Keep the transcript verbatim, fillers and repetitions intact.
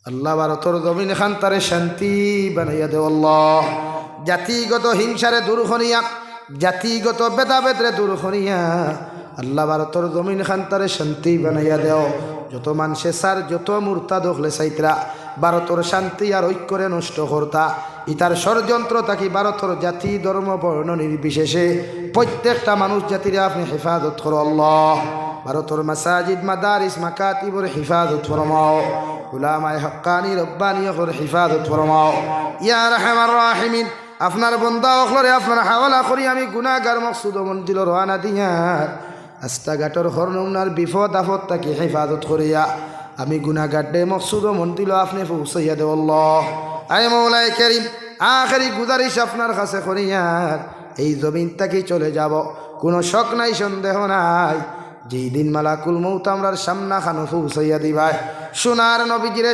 আল্লাহ, ভারতর জমিন খান্তারে শান্তি বানাইয়া দেও আল্লাহ। জাতিগত হিংসারে দূর করিয়া, জাতিগত ভেদাভেদরে দূর করিয়া, আল্লাহ, ভারতর জমিন খান্তারে শান্তি বানাইয়া দেও। যত মানষে সার, যত মুরতাদ অকলে চাইতরা ভারতর শান্তি আর ঐক্যরে নষ্ট করতা, ইতার ষড়যন্ত্র থাকি ভারতর জাতি, ধর্ম, বর্ণ নির্বিশেষে প্রত্যেকটা মানুষ জাতিরে আপনে হেফাজত করো আল্লাহ। ভারতর মাসাজিদ, মাদারিস, মাকাতিবর হেফাজত ফরমাও। উলামায়ে হক্কানি রব্বানি অকলর হেফাজত ফরমাও। ইয়া আরহামার রাহিমিন, আপনার বন্দা অকলরে আপনার হাওয়ালা করি আমি গুনাগার মকসুদ ও মঞ্জিলো রওয়ানা দিয়ার। রাস্তাঘাটর হর নমুনার বিপদ আপদ থাকি হেফাজত করিয়া আমি গুনাগাররে মকসুদ ও মঞ্জিলো আপনে পৌঁছাইয়া দেও আল্লাহ। আয় মৌলায়ে করিম, আখেরি গুজারিশ আপনার কাছে করিয়ার, এই জমিন থাকি চলে যাব, কুনু শক নাই, সন্দেহ নাই। যেই দিন মালাকুল মউত আমরার সামনাখানো পৌঁছাইয়া দিবায়, সোনার নবীজিরে